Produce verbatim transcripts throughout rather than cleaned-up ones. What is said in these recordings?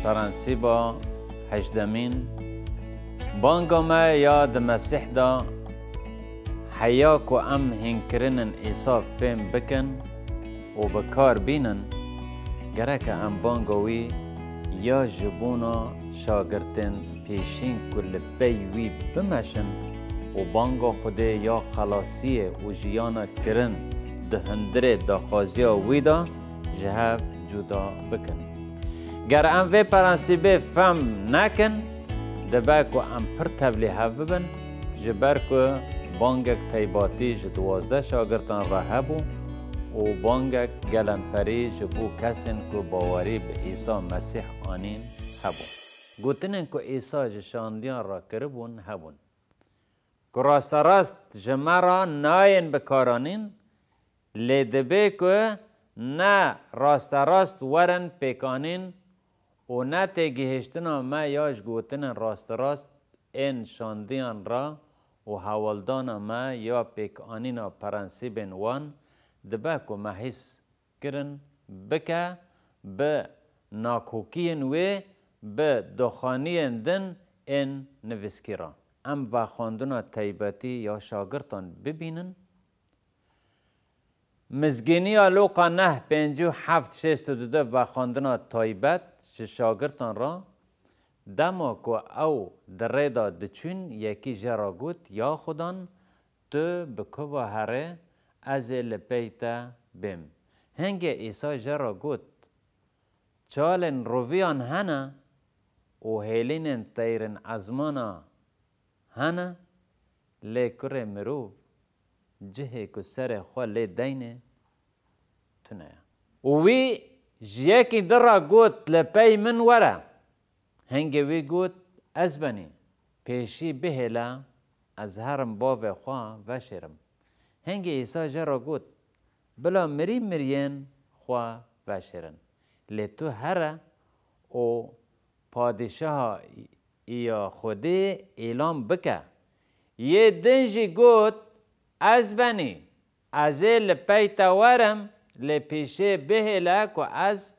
Prensîba hejdemîn, banga me ya di Mesîh de heya ku em hînkirinên Îsa fêm bikin û bi kar bînin, gereke em banga wî ya ji bona şagirtên pêşîn ku li pey wî bimeşin û banga Xwedê ya xelasiyê û jiyana kirin di hundirê daxwaziya wî de ji hev cuda bikin. Ger em vê prensîbê fehm nekin, dibe ku em pir tevlîhev bibin, ji ber ku bangek teybatî ji duwazdeh şagirtan re hebû û bangek gelemperî ji bo kesên ku bawerî bi Îsa Mesîh anîn hebû. Gotinên ku Îsa ji şandiyan re kiribûn hebûn. Ku rasterast ji me re nayên bikaranîn, lê dibê ku ne rasterast werin pêkanîn û ne têgihiştina me ya ji gotinên rasterast ên şandiyan re û hewldana me ya pêkanîna prensîbên wan dibe ku me hîs kirin bike bi nakokiyên wê bi doxaniyên din ên nivîskî re. Em vexwendina taybetî ya şagirtan bibînin. Mizgîniya Lûqa neh pêncî û heft şêst û du de vexwendina taybet ji şagirtan re, dema ku ew di rê de diçûn, yekî jê re got, Ya Xudan, tu bi ku ve herê, ez ê li pey te bêm. Hingê Îsa jê re got, Çalên roviyan hene û hêlînên teyrên ezmana hene, lê kurê mirov cihê ku serê xwe lê deynê tune ye. Û wî ji yekî din re got, Li pey min were. Hingê wî got, Ez benî, pêşî bihêle, ez herim bavê xwe veşêrim. Hingê Îsa jê re got, Bila mirî miriyên xwe veşêrin. Lê tu here û padîşahiya Xwedê îlan bike. Yê din jî got, Ez benî, Ez ê li pey te werim, lê pêşê bihêle ku ez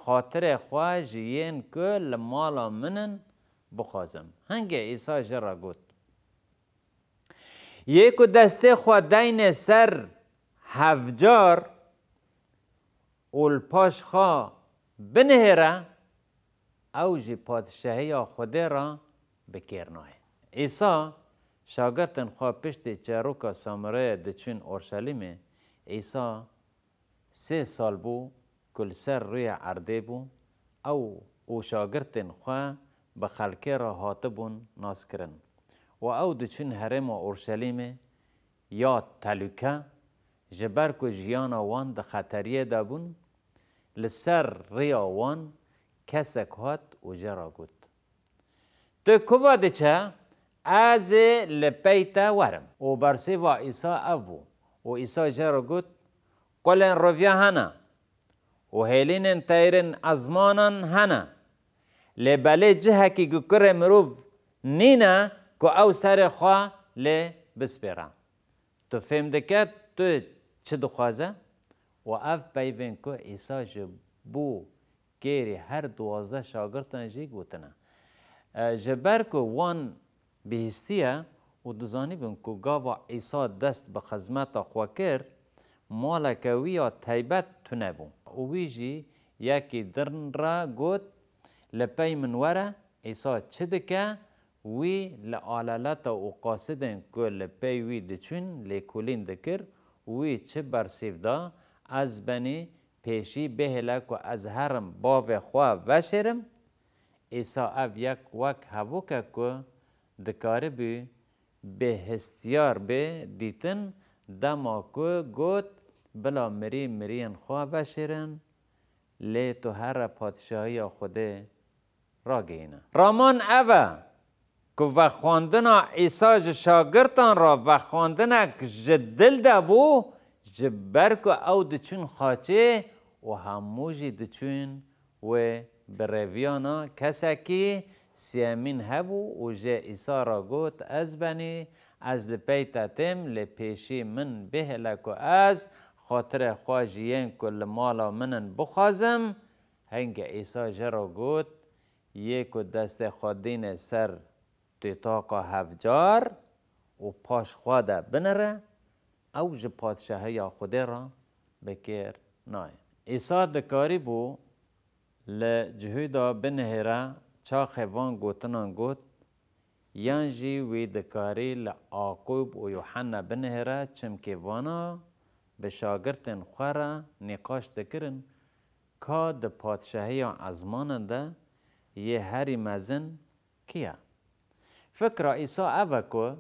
xatirê xwe ji yên ku li mala min in bixwazim. Hingê Îsa jê re got, Yê ku destê xwe deynê ser hevcar û li paş xwe binihêre, ew jî padşahiya Xwedê re bi kêr nayê. Îsa, şagirtên xwe piştî çeroka Samireyê diçûn Orşelîmê, Îsa sê sal bû ku li ser rûyê erdê bû, ew û şagirtên xwe bi xelkê re hatibûn naskirin û ew diçûn herêma Orşelîmê ya telûke, ji ber ku jiyana wan di xeteriyê de bûn, li ser rêya wan kesek hat û jê re got, Tu ku ve diçe, ez ê li pey te werim. Û bersîva Îsa ev bû. Û Îsa jê re got, Qulên roviya hene û hêlînên teyrên ezmanan hene. Lê belê cihekî ku kurê mirov nîne ku ew serê xwe lê bispêre. Tu fêm dike tu çi dixwaze? Û ev peyvên ku Îsa ji bo kêrî her duwazdeh şagirtan jî gotine. E, ji ber ku wan bihîstiye û dizanîbin ku gava Îsa dest bi xizmeta xwe kir, maleke wî ya taybet tune bû. Û wî jî yekî din re got, Li pey min were, Îsa çi dike? Wî li aleleta û qasidên ku li pey wî diçûn lêkolîn dikir, wî çi bersîv da, Ez benî pêşî bihêle ku ez herim bavê xwe veşêrim. Îsa ev yek wek hevok e ku dikaribû bêhestiyar bê dîtin, dema ku got, Bila mirî miriyên xwe veşêrin, lê tu here padşahiya Xwedê ragihîne. Raman ev e ku vexwendina Îsa ji şagirtan re vexwendinek ji dil de bû, ji ber ku ew diçûn xaçê û hemû jî diçûn wê birêviyana. Kesekî siyemîn hebû û jê Îsa re got, Ez benî, ez li pey te têm, lê pêşî min bihêle ku ez xatirê xwe ji yên ku li mala min in bixwazim. Hingê Îsa jê re got, Yê ku destê xwe dîne ser têtaqa hevcar û paş xwe de binire, ew ji padşahiya Xwedê re bi kêr nayê. Îsa dikarîbû li cihû de binihêre çaxê van gotinan got, yan jî wî dikarî li Aqûb û Yuhenna binihêre, çimkî vana bi şagirtên xwe re nîqaş dikirin, ka di padşahiya ezmanan de yê herî mezin kî ye? Fikra Îsa ev e ku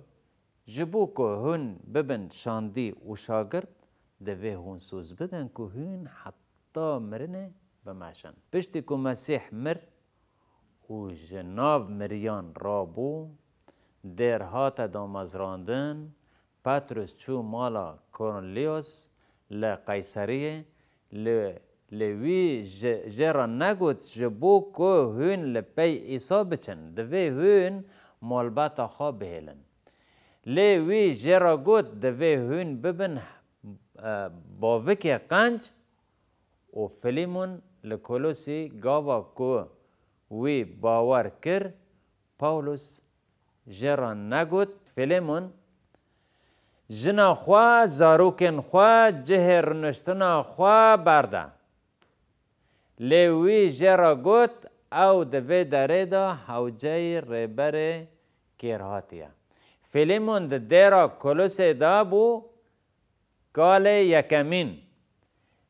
ji bo ku hûn bibin şandî û şagirt, divê hûn soz bidin ku hûn heta mirinê bimeşin. Piştî ku Mesîh mir û ji nav miriyan rabû, dêr hate damezrandin, Petrus çû mala Korneliyos li Qeyseriyê, lê, lê wî ji, jê re negot, ji bo ku hûn li pey Îsa biçin, divê hûn malbata xwe bihêlin. Lê wî jê re got, divê hûn bibin, e, bavikê qenc û Filîmon li Kolosî gava ku wî bawer kir, Pawlos jê re negot, Filîmon, jina xwe, zarokên xwe, cihê rûniştina xwe berde. Lê wî jê re got, ew di vê derê de hewceyî rêberê kêrhatî ye. Filîmon di dêra Kolosê de bû, kalê yekemîn.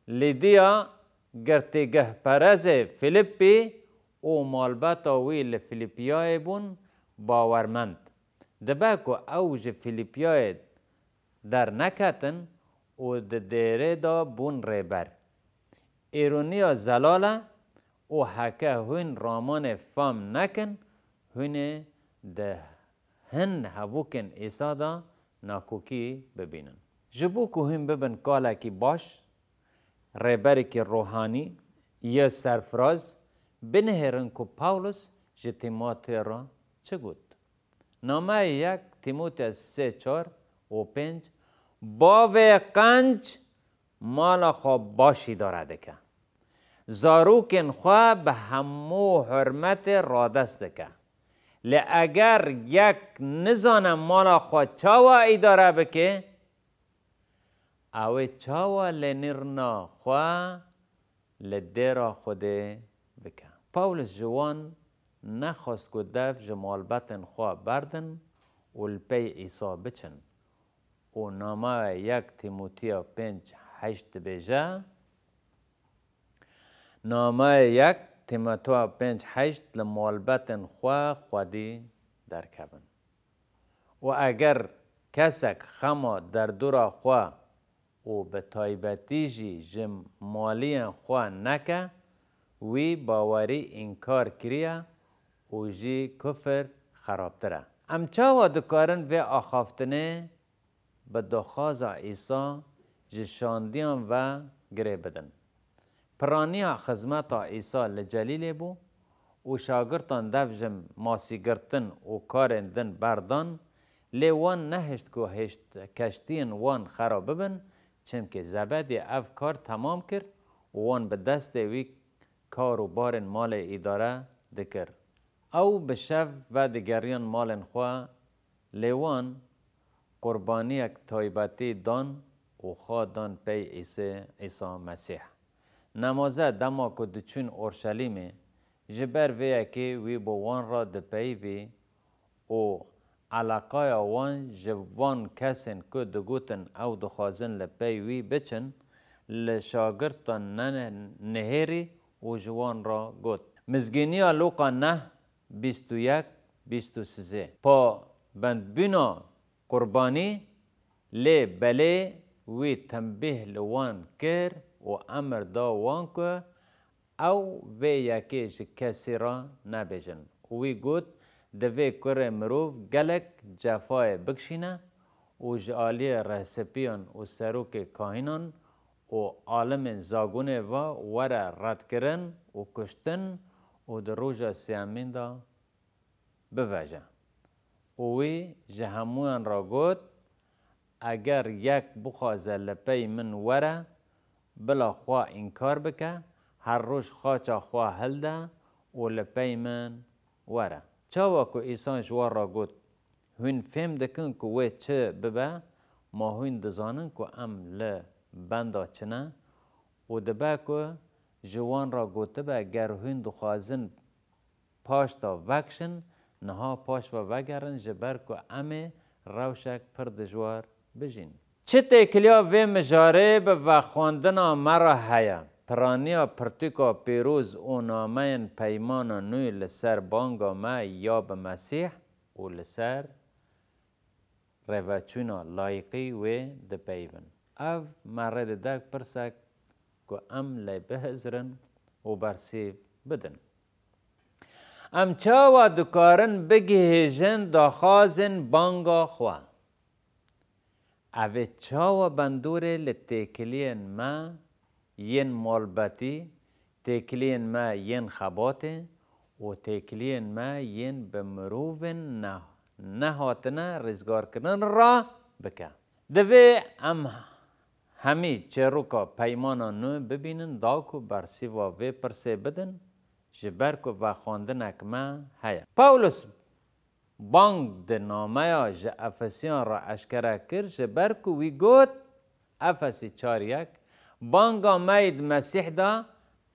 Lîdya, girtîgehperezê Filîppî û malbata wî li Filîppiyayê bûn bawermend. Dibe ku ew ji Filîppiyayê derneketin û di dêrê de bûn rêber. Îroniya zelal e û heke hûn ramanê fam nekin, hûn ê di hin hevokên Îsa de nakokî bibînin. Ji bo ku hûn bibin kalekî baş, rêberekî ruhanî yê serfiraz, binihêrin ku Pawlos ji Tîmotê re çi got. Nameyê yek Tîmotê sê çar û pênc, bavê qenc mala xwe baş îdare dike. Zarokên xwe bi hemû hurmetê radest dike. Lê eger yek nizane mala xwe çawa îdare bike, ew ê çawa lênîrina xwe li dêra Xwedê bike? Pawlos ji wan nexwest ku dev ji malbetên xwe berdin û li pey Îsa biçin. Û nameyê yek Tîmotiya pênc heşt dibêje, nameyê yek Tîmotiya pênc heşt li malbetên xwe xwedî derkevin. Û eger kesek xema derdora xwe û bi taybetî jî ji maliyên xwe neke, wî bawerî înkar kiriye û jî kufir xerabtir e. Em çawa dikarin vê axaftinê bi daxwaza Îsa ji şandiyan ve girê bidin? Piraniya xizmeta Îsa li Celîlê bû û şagirtan dev ji masîgirtin û karên din berdan, lê wan nehişt ku hêşt-, keştiyên wan xera bibin, çimkî Zebedî ev kar temam kir û wan bi destê wî kar û barên malê îdare dikir. Ew bi şev vedigeriyan malên xwe, lê wan qurbaniyek taybetî dan û xwe dan pey Îsê, Îsa Mesîh. Nemaze dema ku diçûn Orşelîmê, ji ber vê yekê wî bo wan re dipeyivî û eleqaya wan ji van kesên ku digotin ew dixwazin li pey wî biçin, li şagirtan ne-, nihêrî û ji wan re got. Mizgîniya Lûqa neh, bîst û yek, bîst û sê. Pabendbûna qurbanî, lê belê wî tembîh li wan kir û emir da wan ku ew vê yekê ji kesî re nebêjin. Û wî got, divê kurê mirov gelek cefayê bikişîne û ji aliyê rehsepiyan û serokê kahînan û alimên zagonê ve were redkirin û kuştin û di roja sêyemîn de biveje. Û wî ji hemûyan re got, eger yek bixwaze li pey min were, bila xwe înkar bike, her roj xaça xwe hilde û li pey min were. Çawa ku Îsa ji wan re got, Hûn fêm dikin ku wê çi bibe? Ma hûn dizanin ku em li benda çi ne? Û dibe ku ji wan re gotibe, Ger hûn dixwazin paş de vekişin, niha paş ve vegerin, ji ber ku em ê rewşek pir dijwar bijîn. Çi têkiliya vê mijarê bi vexwendina me re heye? Piraniya pirtûka pîroz û nameyên Peymana Nû li ser banga me ya bi Mesîh û li ser rêveçûna layiqî wê dipeyivin. Ev me rê dide pirsek ku em lê bihizirin û bersîv bidin. Em çawa dikarin bigihêjin daxwazên banga xwe? Ev ê çawa bandorê li têkiliyên me yên malbatî, têkiliyên me yên xebatê û têkiliyên me yên bi mirovên ne-, nehatine rêzgarkirin re bike? Divê em hemî çêroka Peymana Nû bibînin, da ku bersîva vê pirsê bidin, ji ber ku vexwendinek me heye. Pawlos bang di nameya ji Efesiyan re eşkere kir, ji ber ku wî got, Efesî çar yek, Banga me yê di Mesîh de,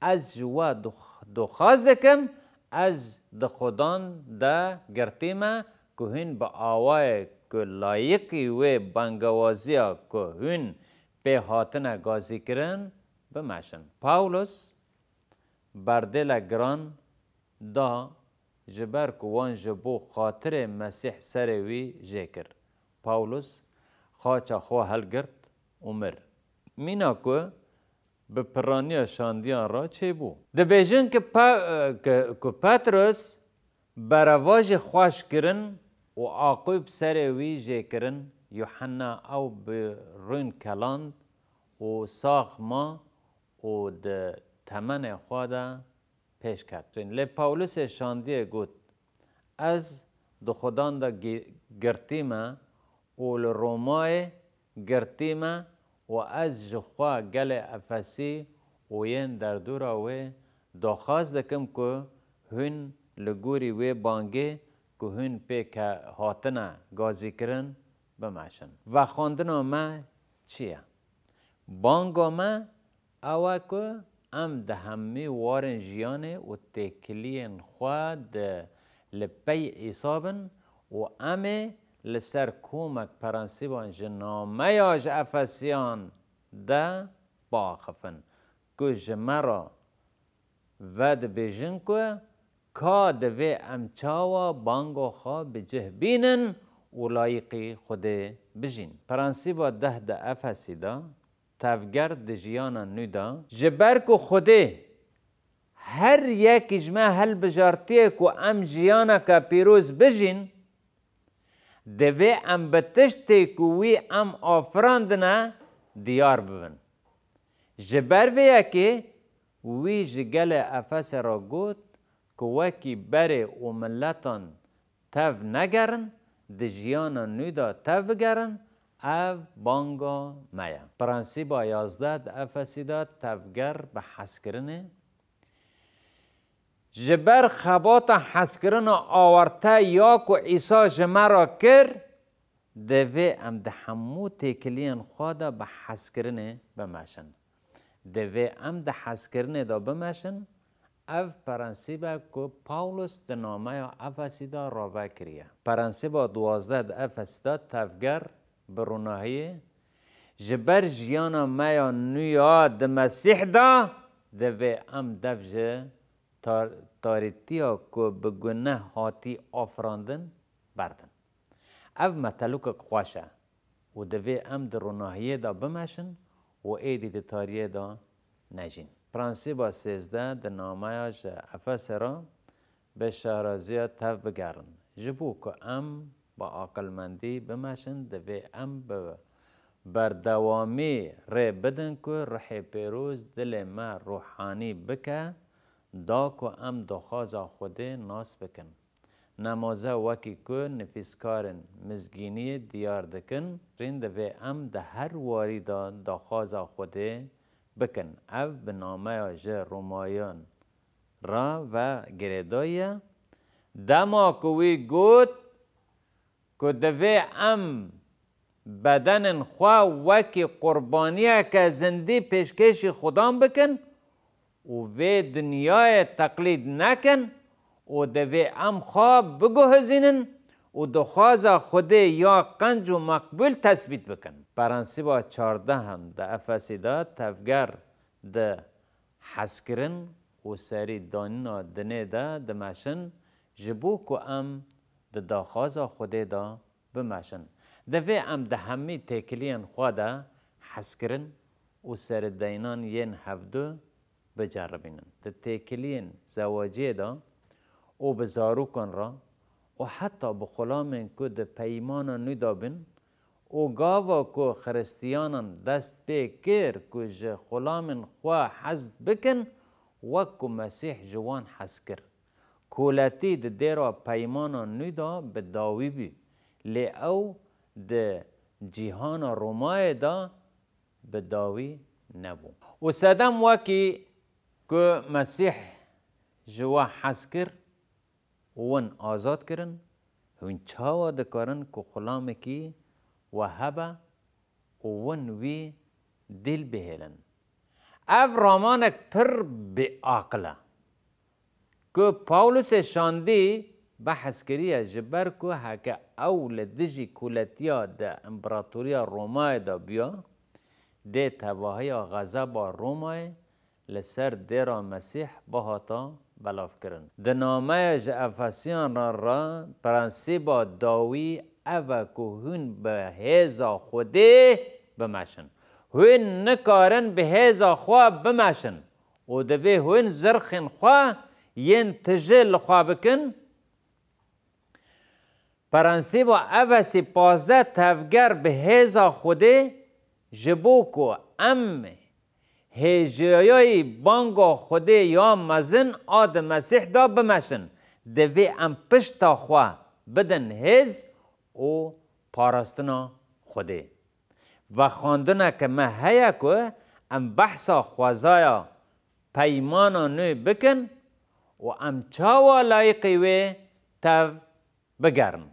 ez ji we dux-, doxaz dikim, ez di Xudan de girtî me, ku hûn bi awayê ku layiqî wê bangewaziya ku hûn pê hatine gazîkirin, bimeşin. Pawlos berdêle giran da, ji ber ku wan ji bo xatirê Mesîh serê wî jê kir. Pawlos xaça xwe hilgirt û mir. Mîna ku bi piraniya şandiyan re çêbû. Dibêjin ki Pe-, ki, ku Petros berevajî xweş kirin û aqûb serê wî jê kirin, Yuhanna ew bi rûn keland û sax ma û di temenê xwe de pêş ket. Lê Pawlusê şandiyê got, Ez di Xudan de gi-, girtî me û li Romayê girtî me û ez ji xwe gelê Efesî û yên derdora wê daxwaz dikim ku hûn li gorî wê bangê ku hûn pê ke-, hatine gazîkirin bimeşin. Vexwendina me çi ye? Banga me ew e ku em di hemî warên jiyanê û têkiliyên xwe de li pey Îsa bin û em ê li ser komek prensîban ji nameya ji Efesiyan de biaxifin ku ji me re vedibêjin ku ka divê em çawa banga xwe bi cih bînin û layiqî Xwedê bijîn. Prensîba deh di Efesî de tevger di jiyana nû de, ji ber ku Xwedê her yekî ji me hilbijartiye ku em jiyaneke pîroz bijîn, divê em bi tiştê ku wî em afirandine diyar bibin. Ji ber vê yekê wî ji gelê Efesê re got ku wekî berê û miletan tev negerin, di jiyana nû de tev bigerin, ev banga me ye. Prensîba yazdeh di Efesî de tevger bi hezkirinê. Ji ber xebata hezkirina awarte ya ku Îsa ji me re kir, divê em di hemû têkiliyên xwe de bi hezkirinê bimeşin. Divê em di hezkirinê de bimeşin, ev prensîb e ku Pawlos di nameya Efesî de rave kiriye. Prensîba duwazdeh di Efesî de tevger bi ronahiyê, ji ber jiyana me ya nû ya di Mesîh de, divê em dev ji tar-, tarîtiya ku bi guneh hatî afirandin, berdin. Ev metelûkek xweş e û divê em di ronahiyê de bimeşin û êdî di tariyê de nejîn. Prensîba sêzdeh di nameya ji Efesê re bi şaraziya tev bigerin. Ji bo ku em bi aqilmendî bimeşin, divê em bi berdewamî rê bidin ku Ruhê Pêroz dilê me ruhanî bike, da ku em daxwaza Xwedê nas bikin. Nemaze wekî ku nivîskarên mizgîniyê diyar dikin, jîn divê em di her warî de daxwaza Xwedê bikin. Ev bi nameya ji Romayan Ra ve girêdayî ye. Dema ku wî got ku divê em bedenên xwe wekî qurbaniyeke zindî pêşkêşî Xudan bikin û vê dinyayê teqlîd nekin û divê em xwe biguhizînin û dixwaza Xwedê ya qenc û meqbûl tesbît bikin. Prensîba çardeh em di Efesî de tevger di hezkirin û serî danîna dinê de dimeşin, ji bo ku em di daxwaza Xwedê de bimeşin. Divê em di hemî têkiliyên xwe de hezkirin û serideynan yên hevdu biceribînin. Di têkiliyên zewaciyê de û bi zarokan re û heta bi xulamên ku di peymana nû de bin û gava ku Xiristiyanan dest pê kir ku ji xulamên xwe hez bikin, wek ku Mesîh ji wan hez kir. Koletî di dêra peymana nû de bi dawî bû, lê ew di cîhana Romayê de bi dawî nebû. Û sedem wekî ku Mesîh ji we hez kir û win azad kirin, hûn çawa dikarin ku xulamekî we hebe û win wî dîl bihêlin? Ev ramanek pir bêaqil e. Ku Pawlusê şandî behs kiriye, ji ber ku heke ew li dijî kuletiya di împeratoriya Romayê de bûya, dê tevahiya xezeba Romayê li ser dêra Mesîh bihata belavkirin. Di nameya ji Efesiyan re re prensîba dawî ev e ku hûn bi hêza Xwedê bimeşin. Hûn nikarin bi hêza xwe bimeşin. û divê hûn zirxên xwe yên tije li xwe bikin. Prensîba Efesî pazdeh tevger bi hêza Xwedê, ji bo ku em hêjayayî banga Xwedê ya mezin a di Mesîh de bimeşin, divê em pişta xwe bidin hêz û parastina Xwedê. Vexwendineke me heye ku em behsa xwezaya peymana nû bikin û em çawa layiqî wê tev bigerin.